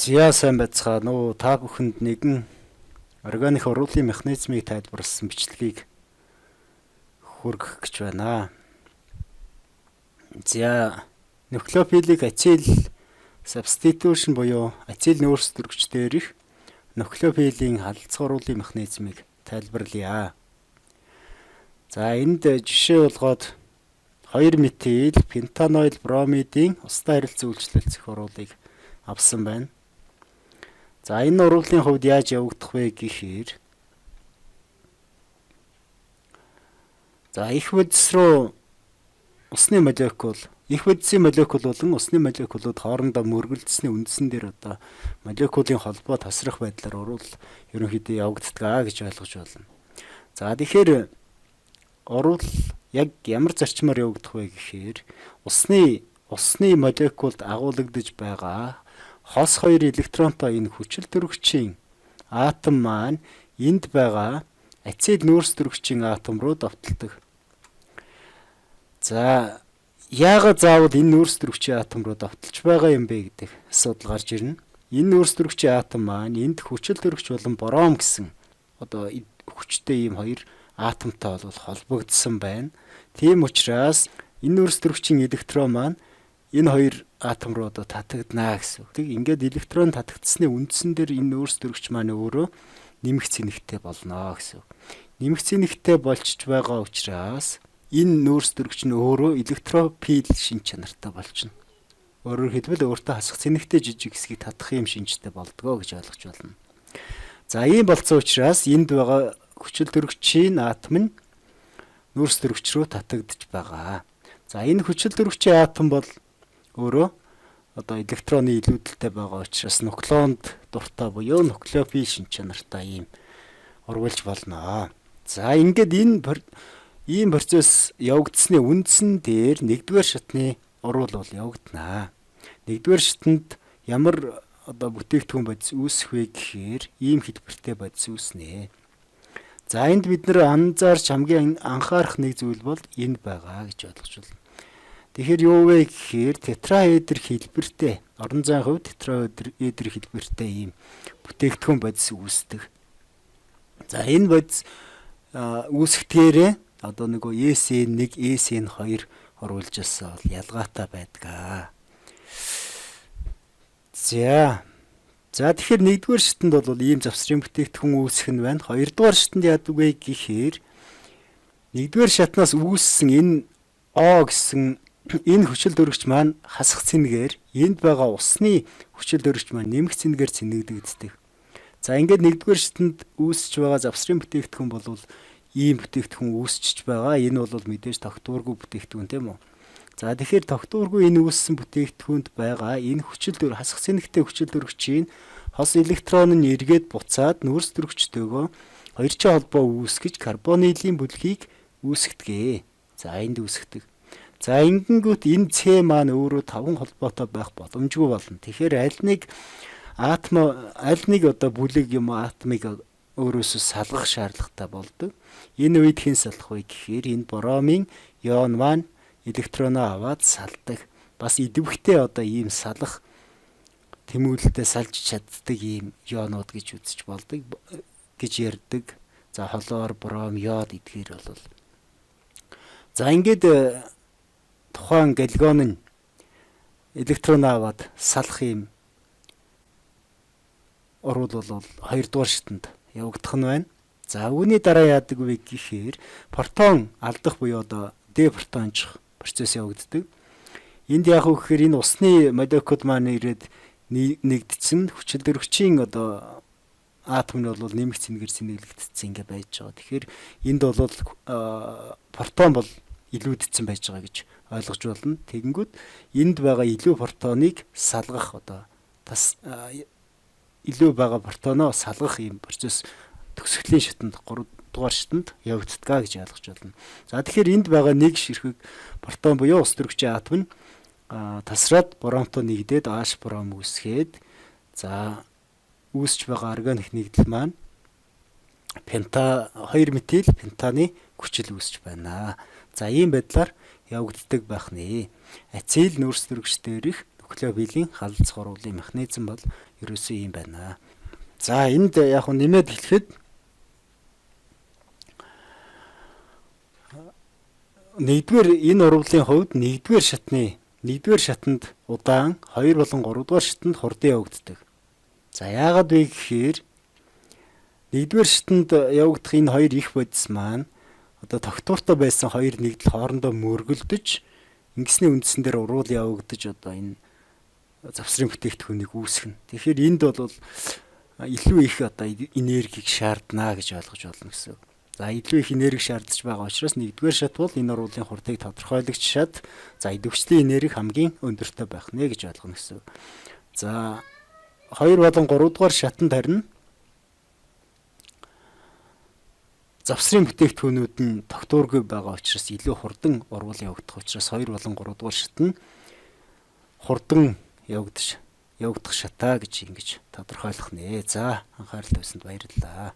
Зя сайн байцгаана уу? Та бүхэнд нэгэн органик уруулын механизмыг тайлбарласан бичлэгийг хүргэх гэж байна. За, нуклеофилик ацил substitution буюу ацил нүүрс төрөгч дээрх нуклеофилийн халалцах уруулын механизмыг тайлбарлая. За, энд жишээ болгоод 2 метил пентаноил бромидын устай харилцан үйлчлэлцэх уруулыг авсан байна. За, энэ уруулын хувьд яаж явагдах вэ гэхээр, за, их бодис рүү усны молекул, их бодисын молекул болон усны молекулууд хоорондоо мөргөлдсөний үндсэн дээр одоо молекулын холбоо тасрах байдлаар уруул ерөнхийдөө явагддаг аа гэж ойлгож байна. За, тэгэхээр уруул яг ямар зарчмаар явагдах вэ гэхээр усны молекулд агуулгадж байгаа хос 2 электронтой энэ хүчил төрөгчийн атом маань энд байгаа ацил нүүрс төрөгчийн атом руу довтолдог. За, яагаад заавал энэ нүүрс төрөгчийн атом руу довтолж байгаа юм бэ гэдэг асуудал гарч ирнэ. Энэ нүүрс төрөгчийн атом маань энд хүчил төрөгч болон бром гэсэн одоо хүчтэй ийм хоёр атомтой бол холбогдсон байна. Тийм учраас энэ нүүрс төрөгчийн электрон маань энэ хоёр атом руу одоо татагдана гэсэн үг. Ингээд электрон татагдсаны үндсэн дээр энэ нүүрс төрөгч маань өөрөө нэмэх цэнэгтэй болно гэсэн үг. Нэмэх цэнэгтэй болчж байгаа учраас энэ нүүрс төрөгч нь өөрөө электрофил шинж чанартай болчихно. Өөрөөр хэлбэл, өөртөө хасах цэнэгтэй жижиг хэсгийг татах юм шинжтэй болдгоо гэж ойлгож байна. За, ийм болцсон учраас энд байгаа хүчил төрөгчийн атом нь нүүрс төрөгч рүү татагдж байгаа. За, энэ хүчил төрөгчийн атом бол өөрөө одоо электроны илүүдэлтэй байгаа учраас нуклеонд дуртай буюу нуклеофил шинж чанартай ийм урвалж болно. За, ингээд энэ ийм процесс явагдсны үндсэн дээр нэгдүгээр шатны уруул бол явагдана. Нэгдүгээр шатанд ямар одоо бүтээгдэхүүн бодис үүсэх вэ гэхээр ийм хэлбэртэй бодис үүснэ. За, энд бид нэр анзаарч хамгийн анхаарах нэг зүйл бол энд байгаа гэж ойлгож байна. Тэгэхээр юу вэ гэхээр тетраэдр хэлбэртэй, орон зайн хувьд тетраэдр хэлбэртэй ийм бүтээгдэхүүн бодис үүсдэг. За, энэ бодис үүсгэдгээрээ одоо нөгөө SN1, SN2 оруулжсэн бол ялгаатай байдаг. За. За, тэгэхээр нэгдүгээр шатанд бол ийм завсрын бүтээгдэхүүн үүсэх нь байна. Хоёрдугаар шатанд яадаг вэ гэхээр нэгдүгээр шатнаас үүссэн энэ О гэсэн энэ хүчил төрөгч маань хасах цэнгээр энд байгаа усны хүчил төрөгч маань нэмэх цэнгээр цэнэгдэгддэг. За, ингээд нэгдүгээр шатанд үүсэж байгаа завсрын бүтээгдэхүүн бол ийм бүтээгдэхүүн үүсчиж байгаа. Энэ бол мэдээж тогтворгүй бүтээгдэхүүн, тийм үү? За, тэгэхээр тогтворгүй энэ үүссэн бүтээгдэхүүнд байгаа энэ хүчил төр хасах цэнэгтэй хүчил төрөгчийн хос электрон нь эргээд буцаад нүүрс төрөгчтэйгөө хоёрчин холбоо үүсгэж карбонилийн бүлгийг үүсгэдэг. За, энд үүсгэдэг. За, ингэнгүүт энэ С маань өөрөө таван холбоотой байх боломжгүй болно. Тэгэхээр аль нэг атом, аль нэг одоо бүлэг юм атомыг өөрөөсөө салгах шаардлагатай болдог. Энэ үед хэн салах вэ гэхээр энэ бромын ион маань электроноо аваад салдаг. Бас идэвхтэй одоо ийм салах тэмүүлэлтэд салж чаддаг ийм ионууд гэж үзэж болдог гэж ярьдаг. За, хлор, бром, йод эдгээр бол. За, ингээд тухайн галоген нь электрон аваад салах ийм уруул бол хоёрдугаар шатанд явагдах нь байна. За, үүний дараа яадаг вэ гэхээр протон алдах буюу одоо депротончих процесс явагддаг. Энд яах вэ гэхээр энэ усны молекул маань ирээд нэгдсэн, хүчил төрөгчийн одоо атом нь бол нэмэх цэнгээр цэнэглэгдсэн ингээ байж байгаа. Тэгэхээр энд бол протон бол илүүдсэн байж байгаа гэж ойлгож байна. Тэгэнгүүт энд байгаа илүү протоныг салгах, одоо тас илүү байгаа протоноо салгах ийм процесс төгсгөлийн шатанд, 3 дугаар шатанд явагддаг гэж ойлгож байна. За, тэгэхээр энд байгаа нэг ширхэг протон буюу ус төрөгчийн атом нь тасраад бромтой нэгдээд H бром үүсгээд, за, үүсч байгаа органик нэгдэл маань пента 2 метил пентаны хүчил үүсч байна. За, ийм байдлаар явагддаг байх нэ. Ацил нүүрс төрөгч дээрх нуклеофилик халалцах уруулын механизм. Нуклеофилийн халалцах урвалын механизм бол ерөөсөө ийм байна. За, энд яг нэмээд хэлэхэд нэгдүгээр энэ урвалын хувьд нэгдүгээр шатанд удаан, 2 болон 3 дугаар шатанд хурдан явагддаг. За, яагаад вэ гэхээр нэгдүгээр шатанд явагдах энэ хоёр их бодис маань одоо тогтвортой байсан хоёр нэгдэл хоорондоо мөргөлдөж, ингэсний үндсэн дээр урвал явагдаж, одоо энэ завсрын бүтээгдэхүүнийг үүсгэнэ. Тэгэхээр энд бол илүү их одоо энергийг шаарднаа гэж ойлгож болно гэсэн. За, илүү их энерги шаардж байгаа учраас нэгдүгээр шат бол энэ урвалын хурдыг тодорхойлогч шат. За, идэвхжлийн энерги хамгийн өндөртэй байх нэ гэж ойлгоно гэсэн. За, 2 болон 3 дугаар шатанд харин завсрын бүтээгдэхүүнүүд нь тогтворгүй байгаа учраас илүү хурдан урвал явагдах учраас 2 болон 3 дугаар шат нь хурдан явагдах шатаа гэж ингэж тодорхойлох нэ. За, анхаарал тавьсанд баярлалаа.